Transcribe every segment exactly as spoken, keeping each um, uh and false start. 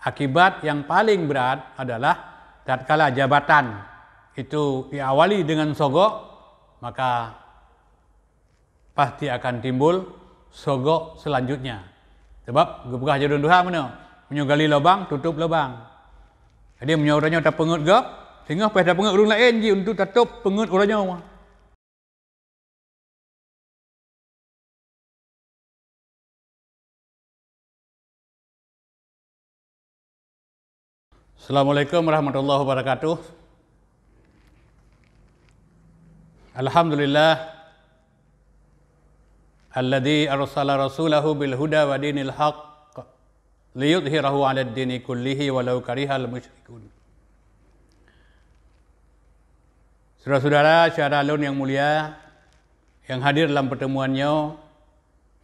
Akibat yang paling berat adalah tatkala jabatan itu diawali dengan sogok, maka pasti akan timbul sogok selanjutnya. Sebab geupeugah jaroe tuha meunoe, meunyoe gali lubang, tutup lubang. Jadi meunyoe uroe nyoe tapeungeuet gob, singoh payah tapeungeuet ureuëng laén jih untuk tatôb peungeuet uroe nyoe. Assalamualaikum warahmatullahi wabarakatuh. Alhamdulillah, alladzi arsala rasulahu bil huda wa dinil haqq liyudhhirahu 'alad dini kullihi walau karihal musyrikun. Syedara-syedara, syedara lôn nyang mulia, nyang hadir lam pertemuan nyoe,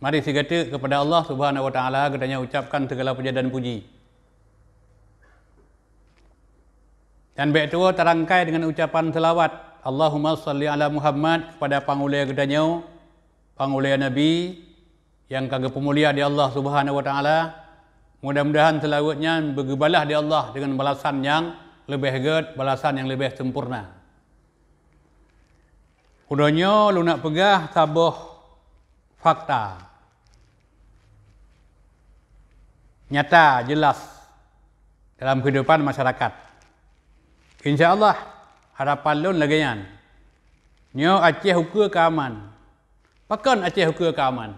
mari sigoe teuk keupada Allah Subhanahu wa Taala geutanyoe ucapkan segala puja dan puji. Dan bék tuwoe tarangkai dengan ucapan selawat, Allahumma shalli ala Muhammad, kepada pangulée geutanyoe, pangulée Nabi, nyang ka geupeumulia di Allah Subhanahu wa Taala. Mudah-mudahan seulaweuet nyan beugeubalah di Allah dengan balasan nyang leubeh gét, balasan nyang leubeh sempurna. Uroe nyoe lôn nak peugah saboh fakta nyata, jelas dalam kehidupan masyarakat. Insya Allah, harapan lôn lagée nyan. Nyoe Aceh ukeue ka aman. Pakon Aceh ukeue ka aman?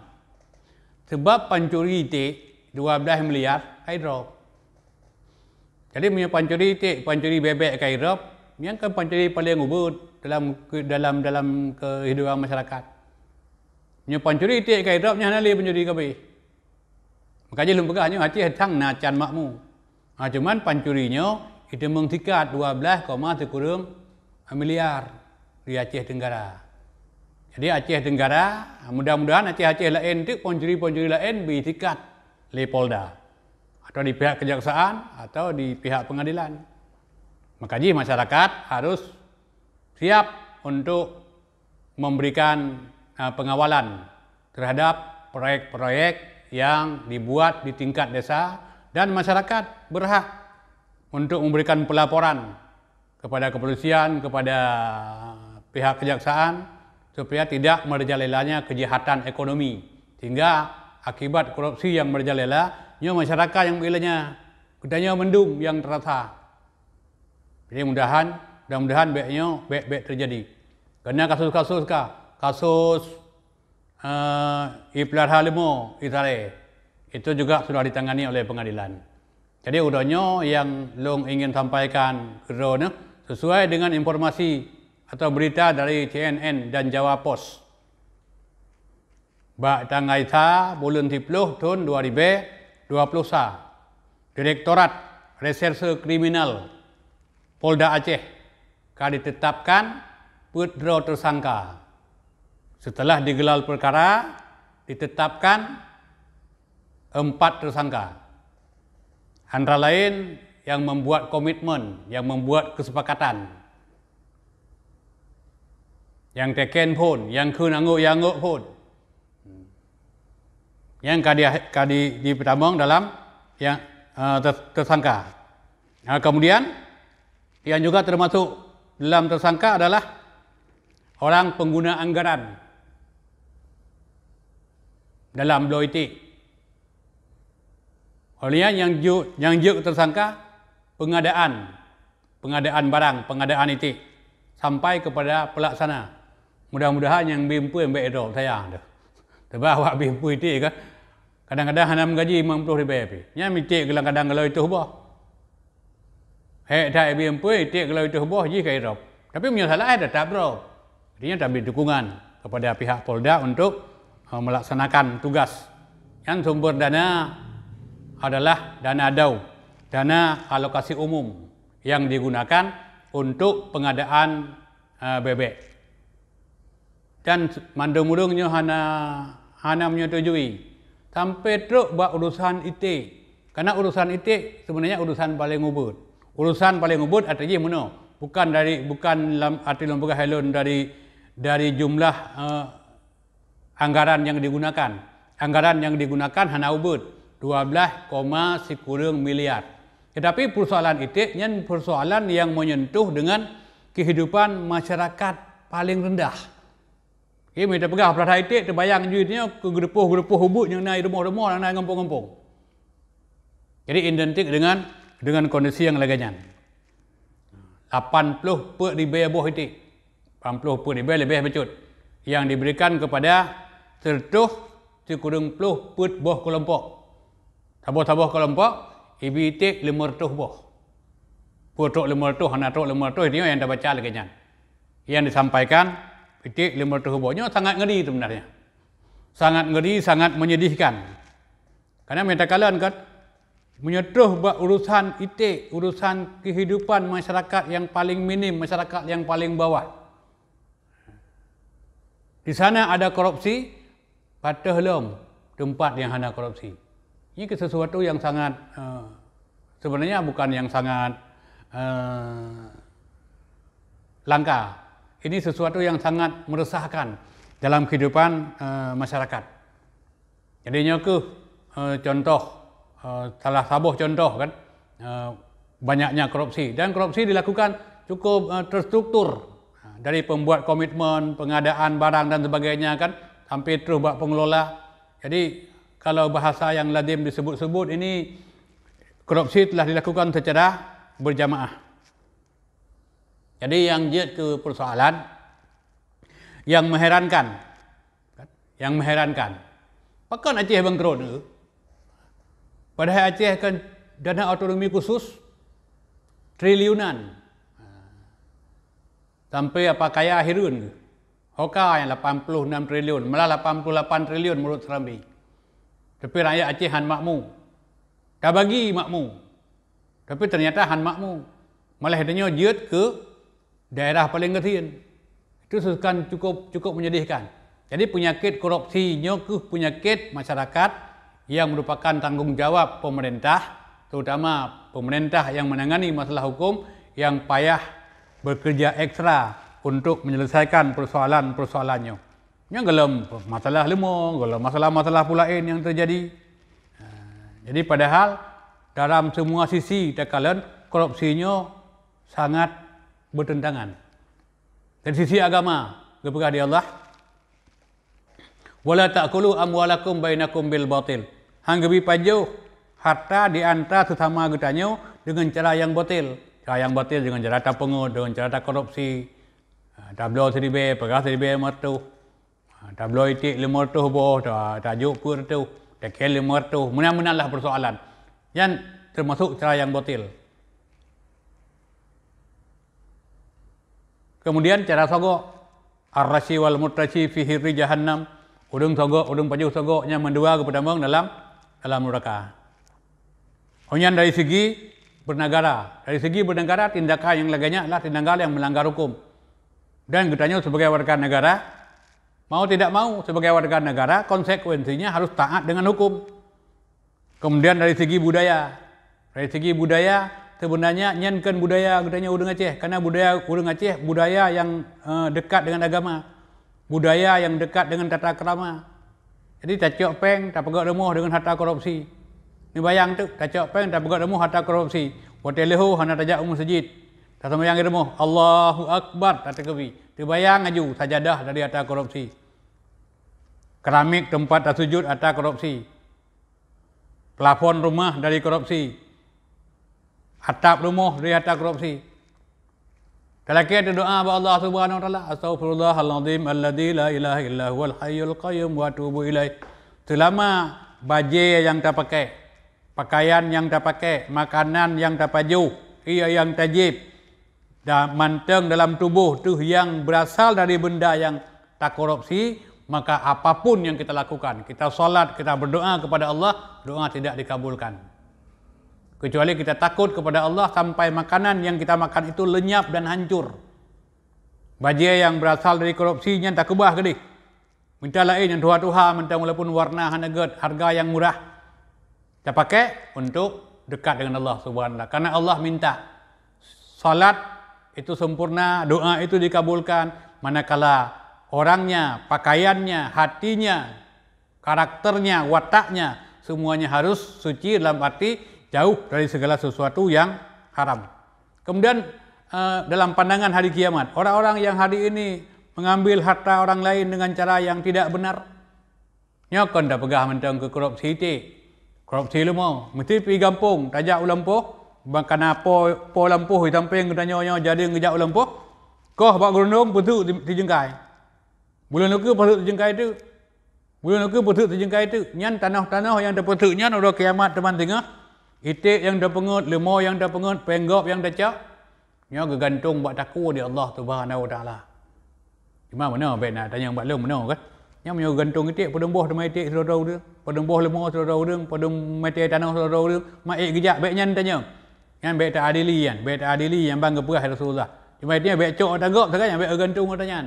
Sebab pancuri iték dua blaih miliar ka idrop. Jadi, meunyoe pancuri iték, pancuri bebek ka idrop, nyan kan pancuri paleng ubit dalam, dalam, dalam kehidupan masyarakat. Meunyoe pancuri iték ka idrop, nyan hana lé pancuri kabeh. Maka jih lôn peugah nyoe Aceh sang na can makmu. Ha, cuman pancuri nyoe iteumeung sikat dua blaih koma sikureueng miliar di Aceh Tenggara. Jadi Aceh Tenggara, mudah-mudahan Aceh-Aceh laén teuk pancuri-pancuri laén bri sikat lé Polda atau di pihak kejaksaan atau di pihak pengadilan. Maka jih masyarakat harus siap untuk memberikan, eh, pengawalan terhadap proyek-proyek yang dibuat di tingkat desa, dan masyarakat berhak untuk memberikan pelaporan kepada kepolisian, kepada pihak kejaksaan, supaya tidak merajalelanya kejahatan ekonomi, sehingga akibat korupsi yang merajalela, nyoe masyarakat nyang meuilanya, geutanyoe mandum nyang terasa. Jadi mudahan, mudah-mudahan bék nyoe, bék, bék terjadi. Karena kasus-kasus ka, kasus, eh, ipeulara leumo Israel, itu juga sudah ditangani oleh pengadilan. Jadi uroe nyoe nyang lôn ingin sampaikan keudroe neuh, sesuai dengan informasi atau berita dari C N N dan Jawa Post. Bak tanggai sa buleuen siploh thon dua ribée dua ploh sa, Direktorat Reserse Kriminal Polda Aceh ka ditetapkan peuet droe teusangka. Seuteulah digeulal peukara, ditetapkan empat teusangka. Antara laén nyang membuat komitmen, nyang membuat kesepakatan, nyang teken phon, nyang kheun anggô-anggô phon, nyang ka di, ka di, dipeutamong dalam nyang, eh, ter-, teusangka. Nah, kemudian yang juga termasuk dalam tersangka adalah orang pengguna anggaran dalam bloe iték. Oleh nyan nyang jeuet, nyang jeuet tersangka pengadaan, pengadaan barang, pengadaan iték sampai kepada pelaksana. Mudah-mudahan nyang bri eumpeue bék idrop sayang deuh. Sebab awak bri eumpeue iték kan, kadang-kadang hana meugaji limong ploh ribée pih. Nyan iték geulang kadang geuloe tuboh. Hék that bri eumpeue, iték geuloe tuboh jih ka idrop. Tapi meunyoe salah, tetap drop. Artinya, tabri dukungan kepada pihak Polda untuk, eh, melaksanakan tugas. Nyan sumber dana adalah dana dau, dana alokasi umum yang digunakan untuk pengadaan, eh, bebek. Dan mandum ureuëng nyoe hana, hana menyetujui. Sampai trok bak urusan iték. Karena urusan iték sebenarnya urusan paling ubit. Urusan paling ubit arti jih meunoe. Bukan dari, bukan lam arti lôn peugah lôn dari, dari jumlah, eh, anggaran yang digunakan. Anggaran yang digunakan hana ubit, dua belas koma sikureueng miliar. Tetapi persoalan iték nyan persoalan yang menyentuh dengan kehidupan masyarakat paling rendah. Jadi, meunyoe tapeugah peurasaan iték, teubayang jih nyoe keu geureupoh-geureupoh ubeut nyang na i rumoh-rumoh, nyang na i gampông-gampông. Jadi, identik dengan, dengan kondisi yang lagée nyan. Lapan ploh peuet ribée boh iték. Lapan ploh peuet ribée leubeh bacut. Yang diberikan kepada seratus sikureueng ploh peuet boh kelompok. Saboh-saboh kelompok, ibi iték lima ratus boh. Peue trok lima ratus, hana trok lima ratus, itu yang tabaca lagée nyan. Yang disampaikan, iték lima ratus boh. Nyoe sangat ngeri sebenarnya. Sangat ngeri, sangat menyedihkan. Karena meunyoe takalon kan, meunyoe troh bak urusan iték, urusan kehidupan masyarakat yang paling minim, masyarakat yang paling bawah. Di sana ada korupsi, patéh lom teumpat yang hana korupsi. Ini ke sesuatu yang sangat, eh, sebenarnya bukan yang sangat, eh, langka. Ini sesuatu yang sangat meresahkan dalam kehidupan, eh, masyarakat. Jadi nyoe keuh, eh, contoh, eh, salah saboh contoh kan, eh, banyaknya korupsi. Dan korupsi dilakukan cukup, eh, terstruktur. Ha, dari pembuat komitmen, pengadaan barang dan sebagainya kan, sampai terus bak pengelola. Jadi, kalau bahasa yang lazim disebut-sebut ini, korupsi telah dilakukan secara berjamaah. Jadi, yang jeuet keu persoalan, yang mengherankan, yang mengherankan, pakon Aceh bangkrot? Padahai Aceh kan dana otonomi khusus triliunan. Sampai apa kaya hireuen geuh. Hoka nyang lapan puluh enam triliun, malah lapan puluh lapan triliun menurut Serambi. Tapi rakyat Aceh han makmu. Tabagi makmu. Tapi ternyata han makmu. Malah tanyoe jeuet keu daerah paling gasien. Itu kan cukup, cukup menyedihkan. Jadi penyakit korupsi nyoe keuh penyakit masyarakat yang merupakan tanggung jawab pemerintah, terutama pemerintah yang menangani masalah hukum yang payah bekerja ekstra untuk menyelesaikan persoalan-persoalan nyoe. Nyoe golom masalah leumo, golom masalah-masalah pula laén yang terjadi. Ha, jadi padahal dalam semua sisi takalon korupsi nyoe sangat bertentangan. Dari sisi agama, geupeugah di Allah, "Wala ta'kulu amwalakum bainakum bil batil." Han geubi pajoh harta di antara sesama geutanyoe dengan cara yang batil. Cara yang batil dengan cara tapeungeut, dengan cara takorupsi. Ha, tabloe siribée, peugah siribée meureutôh. Ha, tabloe iték lima ratus boh, ta-, tajok peuet ratus, takheun lima ratus. Meunan-meunan lah persoalan. Nyan termasuk cara yang batil. Kemudian cara sogok, ar-rashi wal murtashi fi hirri jahannam, ureuëng sogok, ureuëng pajoh sogok nyan mandua geupeutamong dalam, dalam nuraka. Nyan dari segi bernegara. Dari segi bernegara, tindakan yang lagée nyan adalah tindakan yang melanggar hukum. Dan geutanyoe sebagai warga negara, mau tidak mau, sebagai warga negara, konsekuensinya harus taat dengan hukum. Kemudian dari segi budaya. Dari segi budaya, sebenarnya nyan kan budaya geutanyoe ureuëng Aceh. Karena budaya ureuëng Aceh, budaya yang, eh, dekat dengan agama. Budaya yang dekat dengan tata krama. Jadi tacok péng, tapeugöt rumoh dengan harta korupsi. Neubayang teuk, tacok péng, tapeugöt rumoh harta korupsi. Watée leuhô hana tajak u meuseujid. Taseumayang di rumoh, Allahu Akbar, tateukeubie. Teubayang laju sajadah dari harta korupsi. Keramik teumpat tasujud harta korupsi. Plafon rumah dari korupsi. Atap rumoh dari harta korupsi. Talakée teudoá bak Allah Subhanahu wa Taala, "Astaghfirullahalazim alladzi la ilaha illa huwal hayyul qayyum wa atubu ilaih." Selama bajée nyang tapakai, pakaian nyang tapakai, makanan nyang tapajoh, ié nyang tajieb, dan mantong dalam tuboh teuh yang berasal dari benda yang takorupsi, maka apapun yang kita lakukan, kita salat, kita berdoa kepada Allah, doa tidak dikabulkan. Kecuali kita takut kepada Allah sampai makanan yang kita makan itu lenyap dan hancur. Bajée yang berasal dari korupsi nyan takeubah keudeh. Mita laén nyang tuha-tuha mantong walaupun warna hana gét, harga yang murah. Tapakai untuk dekat dengan Allah Subhanahu wa Taala. Karena Allah minta salat itu sempurna, doa itu dikabulkan, manakala orangnya, pakaiannya, hatinya, karakternya, wataknya, semuanya harus suci dalam arti jauh dari segala sesuatu yang haram. Kemudian, eh, dalam pandangan hari kiamat, orang-orang yang hari ini mengambil harta orang lain dengan cara yang tidak benar, nyoe kon tapeugah mantong keu korupsi iték, korupsi leumo. Meusti pi gampông tajak u lampôh, bak kana po, po lampôh jisampéng geutanyoe nyoe jadi geujak u lampôh, koh bak geurundong peuteuk ti-, tijeungkai. Buleuen ukeue peuteuk tijeungkai teuk. Buleuen ukeue peuteuk tijeungkai teuk. Nyan tanoh-tanoh nyang teupeuteuk nyan uroe kiamat teuma singoh. Iték nyang tapeungeut, leumo nyang tapeungeut, péng gob nyang tacok, nyoe geugantung bak takue di Allah Subhanahu Wa Taala. Cuma meunoe bèk na tanyong bak lôn meunoe kan. Nyan meunyoe geugantung iték, padum boh teuma iték sidroe-droe ureueng, padum boh leumo sidroe-droe ureueng, padum mètè tanoh sidroe-droe ureueng, ma ék geujak, bèk nyan tanyong. Nyan bèk taadili nyan, bèk taadili nyan ban geupeugah Rasulullah. Cuma iték bèk cok ata gob sagai nyan, bèk geugantung ata nyan.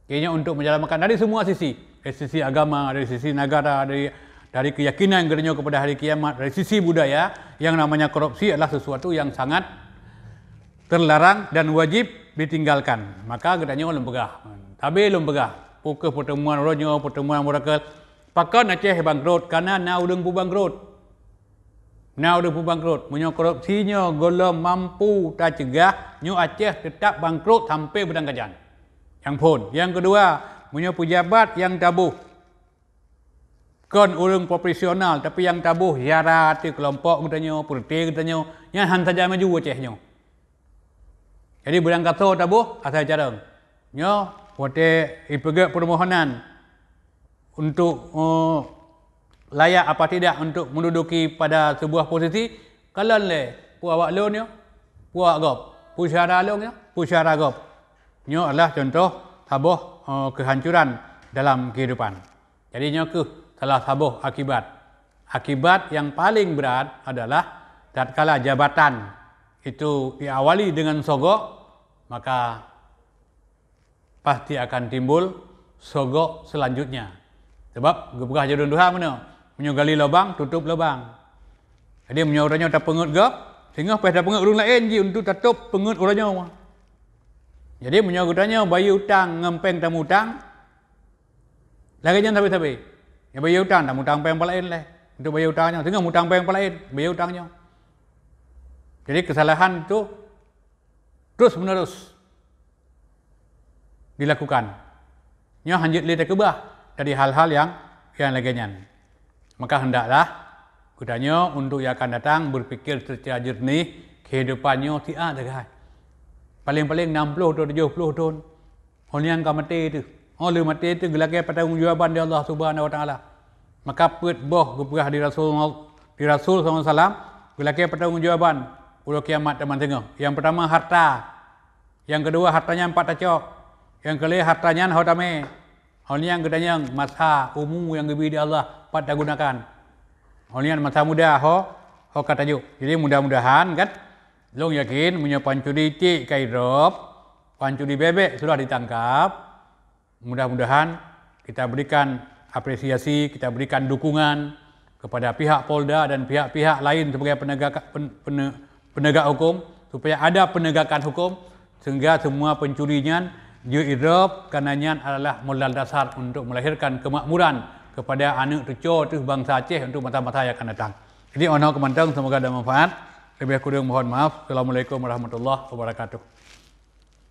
Jadi nyoe untuk menyelamatkan dari semua sisi, dari sisi agama, dari sisi negara, dari, dari keyakinan geutanyoe kepada hari kiamat, dari sisi budaya, yang namanya korupsi adalah sesuatu yang sangat terlarang dan wajib ditinggalkan. Maka geutanyoe lôn peugah, sabe lôn peugah, peu kheueh pertemuan uroe nyoe, pertemuan murakel, pakon Aceh bangkrot, karena na ureueng peubangkrot. Na ureueng peubangkrot. Meunyoe korupsi nyoe gohlom mampu tacegah, nyoe Aceh teutap bangkrot sampai beudangkajan. Nyang phôn. Nyang keudua, meunyoe peujabat nyang taboh kon ureueng profesional, tapi nyang taboh syara ateueh keulompok geutanyoe, peureute geutanyoe, nyan han saja maju Aceh nyoe. Jadi beudangkasoe taboh asai carông. Nyoe watèe ipeugèt peumohonan untuk, eh, layak apa tidak untuk menduduki pada sebuah posisi, kalon lé peue awak lôn nyoe, peue awak gob, peue syara lôn nyoe, peue syara gob. Nyoe adalah contoh saboh, eh, kehancuran dalam kehidupan. Jadi nyoe kheueh salah saboh akibat. Akibat yang paling berat adalah tatkala jabatan itu diawali dengan sogok, maka pasti akan timbul sogok selanjutnya. Sebab geupeugah jaroe tuha meunoe, meunyoe gali lubang, tutup lubang. Jadi meunyoe uroe nyoe tapeungeut gob, singoh payah tapeungeut ureueng laén jih untuk tatôb peungeut uroe nyoe. Jadi meunyoe geutanyoe bayeue utang ngon péng tamutang, lagèe nyan sabe-sabe. Nyang bayeue utang tamutang péng pah laén lé. Untuk bayeue utang nyoe, singoh mutang péng pah laén, bayeue utang nyoe. Jadi kesalahan itu terus menerus dilakukan. Nyoe hanjeuet lé takeubah dari hal-hal nyang, nyang lagèe nyan. Maka hendaklah geutanyoe untuk nyang akan datang berpikir secara jernih, kehidupan nyoe siat sagai. Paléng-paléng nam ploh atau tujoh ploh thon. Ho nyang ka maté teuh. Ho lheueh maté teuh geulakèe pertanggungjawaban di Allah Subhanahu Wa Taala. Maka peuet boh geupeugah di Rasul, di Rasul sallallahu alaihi wasallam, geulakèe pertanggungjawaban uroe kiamat teuma singoh. Nyang pertama harta. Nyang keudua harta nyan pat tacok. Nyang keulhèe harta nyan ho tamè. Ho nyang geutanyong masa umu nyang geubri di Allah pat tagunakan. Ho nyan masa muda ho, ho ka tajok. Jadi mudah-mudahan kan, lôn yakin meunyoe pancuri cék ka idrop, pancuri bebek sudah ditangkap, mudah-mudahan kita berikan apresiasi, kita berikan dukungan kepada pihak Polda dan pihak-pihak lain sebagai penegak, pen-, pene-, penegak hukum, supaya ada penegakan hukum, sehingga semua pencuri nyan jeuet idrop, karena nyan adalah modal dasar untuk melahirkan kemakmuran kepada aneuk cucoe teuh bansa Aceh untuk masa-masa yang akan datang. Jadi, 'oh noe keuh mantong, semoga ada manfaat. Lebih kurang mohon maaf. Assalamualaikum warahmatullahi wabarakatuh.